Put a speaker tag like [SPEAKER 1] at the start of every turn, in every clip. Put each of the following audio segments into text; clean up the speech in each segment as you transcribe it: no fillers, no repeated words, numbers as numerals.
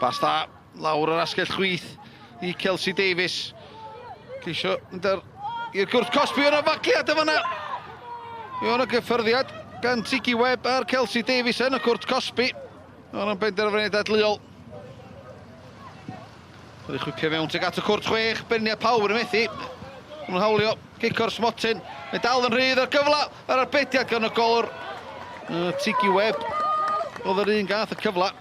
[SPEAKER 1] Pas da lawr yr asgell chwith i Kelsey Davies. Ceisio mynd ar i'r gwrth cosbi yna fagliad yn fanna. Mi o'na gyffyrddiad gan Tiki Webb ar Kelsey Davies yn y cwrt cosbi. O'n benderfyniad dadleuol. Wedi chwipio mewn tuag at y cwrt chwech, beniad pawb yn y methu. Nhw'n hawlio cic o'r smotyn. Mae dal yn rhydd ar gyfle, yr arbediad gan y golwr. Tiki Webb oedd yr un gath y cyfle.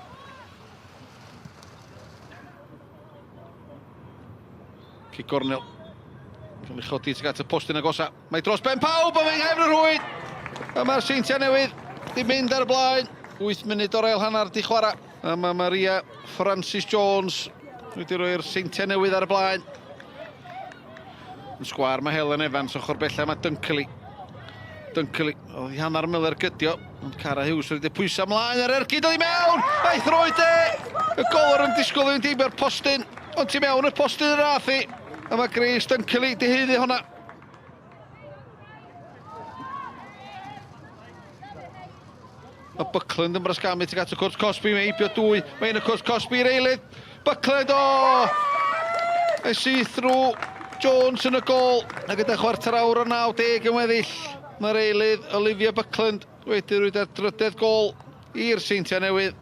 [SPEAKER 1] Cic gornel. Cael ei chodi tuag at y postyn agosa. Mae dros ben pawb a mae'n nghefn y rhwyd. A mae'r Seintiau Newydd di mynd ar y blaen. 8 munud o'r ail hanner di chwarae. A mae Maria Francis Jones wedi rhoi'r Seintiau Newydd ar y blaen. Yn sgwar mae Helen Evans ochr bella mae Dunkley. Dunkley, oedd hi hanner Miller gydio, ond Cara Hughes wedi pwyso ymlaen ar ergyd oedd i mewn! A'i throed e! Y golwr yn disgwyl i fynd heibio'r postyn, ond tu mewn y postyn yr ath hi. A mae Grace Dunkley di haeddu hwnna. Mae Buckland yn brasgamu tuag at y cwrt cosbi, mae heibio dwy, mae yn y cwrt cosbi i'r eilydd. Buckland, o! Mae syth drwy Jones yn y gol, a gyda chwarter awr o 90 yn weddill, mae'r eilydd Olivia Buckland wedi rhoi ar drydedd gol i'r Seintiau Newydd.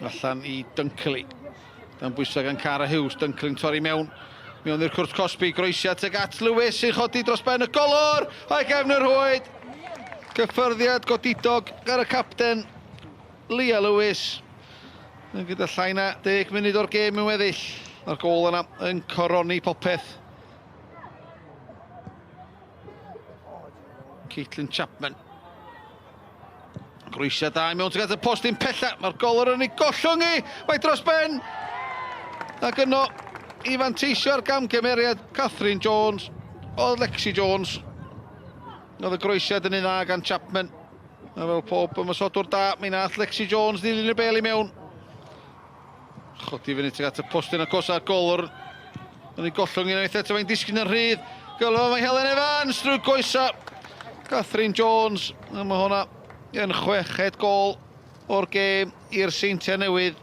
[SPEAKER 1] Allan i Dunkley. Dan bwysau gan Cara Hughes. Dunkley'n torri mewn. Mewn i'r cwrt cosbi. Groesiad tuag at Lewis sy'n chodi dros ben y golwr. A'i gefn yr rhwyd. Cyffyrddiad godidog gan y capten Leah Lewis. Yn gyda llai na 10 munud o'r gêm yn weddill. Mae'r gol yna yn coroni popeth. Caitlin Chapman. Groesiad da i mewn tuag at y postyn pella. Mae'r golwr yn ei gollwng i. Mae dros ben. Ac yno i fanteisio ar gamgymeriad Catherine Jones. Oedd Lexi Jones. Oedd y groesiad yn un dda gan Chapman. A fel pob ymosodwr da, mi nath Lexi Jones ddilyn y bel i mewn. Chodi fyny tuag at y postyn agos a'r golwr yn ei gollwng unwaith eto, mae'n disgyn yn rhydd. Gylfa mae Helen Evans drwy goesa Catherine Jones. A mae hwnna yn chweched gol o'r gêm i'r Seintiau Newydd.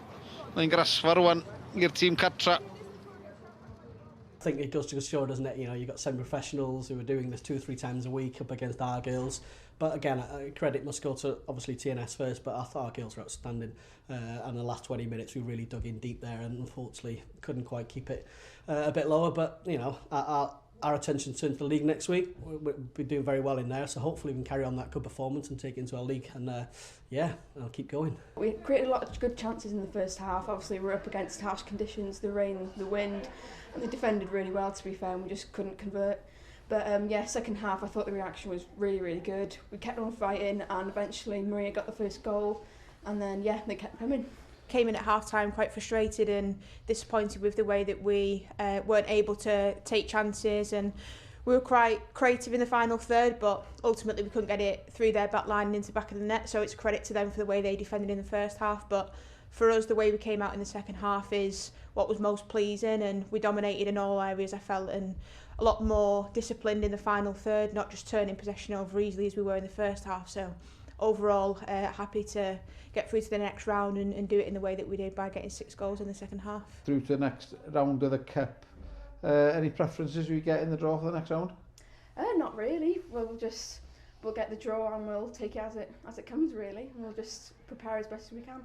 [SPEAKER 1] Mae'n grasfa rwan i'r tîm cartra.
[SPEAKER 2] I think it goes to show, doesn't it? You know, you've got semi-professionals who are doing this two or three times a week up against our girls. But again, credit must go to obviously TNS first, but I thought our girls were outstanding. And the last 20 minutes we really dug in deep there and unfortunately couldn't quite keep it a bit lower. But, you know, our, our attention turns to the league next week. We'll be doing very well in there, so hopefully we can carry on that good performance and take it into our league. And yeah, I'll keep going.
[SPEAKER 3] We created a lot of good chances in the first half. Obviously, we we're up against harsh conditions, the rain, the wind, and they defended really well, to be fair, and we just couldn't convert. But yeah, second half, I thought the reaction was really, really good. We kept on fighting, and eventually Maria got the first goal, and then, yeah, they kept coming.
[SPEAKER 4] Came in at half time quite frustrated and disappointed with the way that we weren't able to take chances, and we were quite creative in the final third, but ultimately we couldn't get it through their back line and into the back of the net, so it's credit to them for the way they defended in the first half. But for us, the way we came out in the second half is what was most pleasing, and we dominated in all areas, I felt, and a lot more disciplined in the final third, not just turning possession over easily as we were in the first half. So overall, happy to get through to the next round and do it in the way that we did by getting 6 goals in the second half.
[SPEAKER 1] Through to the next round of the cup. Any preferences we get in the draw for the next round?
[SPEAKER 3] Not really. We'll get the draw and we'll take it as it comes, really, and we'll just prepare as best as we can.